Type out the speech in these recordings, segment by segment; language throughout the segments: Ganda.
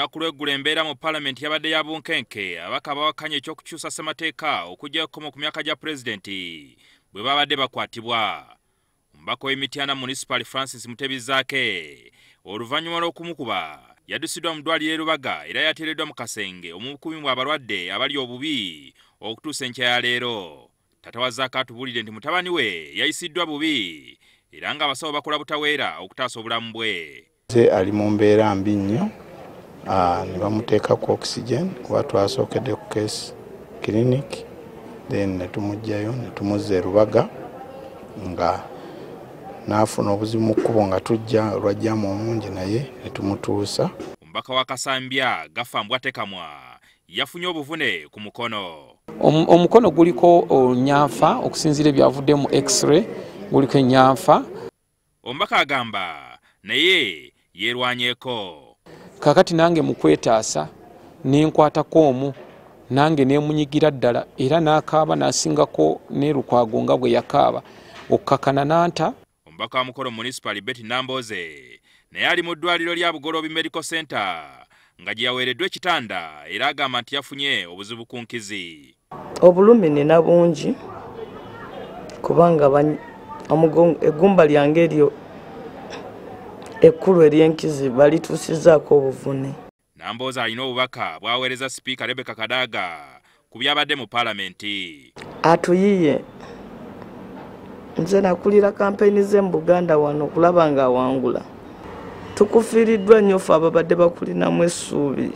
Olunaku lw'eggulo embeera mu paalamenti yabadde ya bunkenke. Ababaka bawakanya eky'okukyusa ssemateeka okuggya ekkomo ku myaka gya pulezidenti bwe babadde bakwatibwa. Omubaka w'e Mityana Municipal Francis Mutebi Zaake oluvannyuma lw'okumukuba yaddusiddwa mu ddwaliro e Lubaga era yateereddwa mu kasenge omukuumibwa abalwadde abali obubi okutuusa enkya ya leero. Taata wa Zaake atubuulidde nti mutabani we yayisiddwa bubi era ng'abasawo bakola butaweera okutaasa obulamu bwe. Ze ali mu mbeera mbi nnyo, ne bamuteeka ku oxygen kuba twasookedde ku Case Clinic, then ne tumuggyayo ne tumuzza e Lubaga nga n'afuna obuzibu mu kkubo nga tujja olwajjamu omungi, naye ne tumutuusa. Omubaka wa Kasambya Gafa Mbwatekamwa yafunye obuvune ku mukono. Omukono guliko nyanfa okusinziira ebyavudde mu X-ray, guliko enyanfa. Omubaka agamba naye yeerwanyeeko. Kakati nange mu kwetaasa nenkwatako omu nange nemunyigira ddala era n'akaaba n'asingako ne Lukwago nga bwe yakaaba okkakana nanta. Omubaka wa Mukono Municipal Betty Nambooze naye ali mu ddwaliro lya Bugoloobi Medical Center nga gye yaweereddwa ekitanda era agamba nti yafunye obuzibu ku nkizi. Obulumi nina bungi kubanga eggumba lyange eryo ekkulu ery'enkizi balituusizaako obuvune. Nambooze alina obubaka bw'aweereza Sipiika Rebecca Kadaga ku byabadde mu paalamenti. Atuyiye, nze nakulira kampeyini ze mu Buganda wano okulaba ng'awangula. Tukufiiriddwa nnyo ffe ababadde bakulinamu essuubi.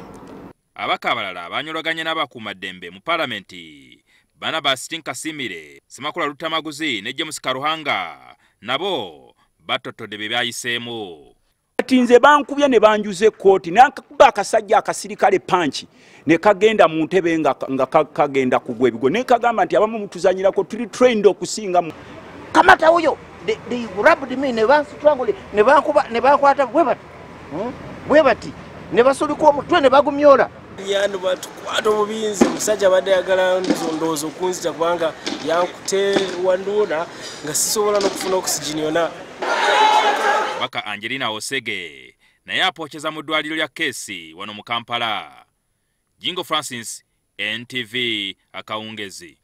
Ababaka abalala banyolaganye n'abakuumaddembe mu paalamenti, Barnabas Tinkasimire, Semakula Luttamaguzi ne James Karuhanga nabo battottodde bye byayiseemu. Kati nze bankubye ne banjuza ekkooti, nankuba akasajja akasirikale punch ne kagenda mu ntebe nga kagenda kugwa ebigo, ne kagamba nti abamu mutuzanyirako, tuli trained okusinga. Kamata huyo, they grabbed me ne bansitwangule ne bankuba ne bankwata bwe bati, Bwe bati ne basulika omutwe ne bagumyola. Yani batukwata obubinzi, omusajja abadde ayagala ndowooza okunzita kubanga yankute wanduuna nga sisobola n'okufuna oxygen yonna. Omubaka Angelina Osege naye apookeza mu ddwaliro lya Case wano mu Kampala. Jingo Francis, NTV, akawungezi.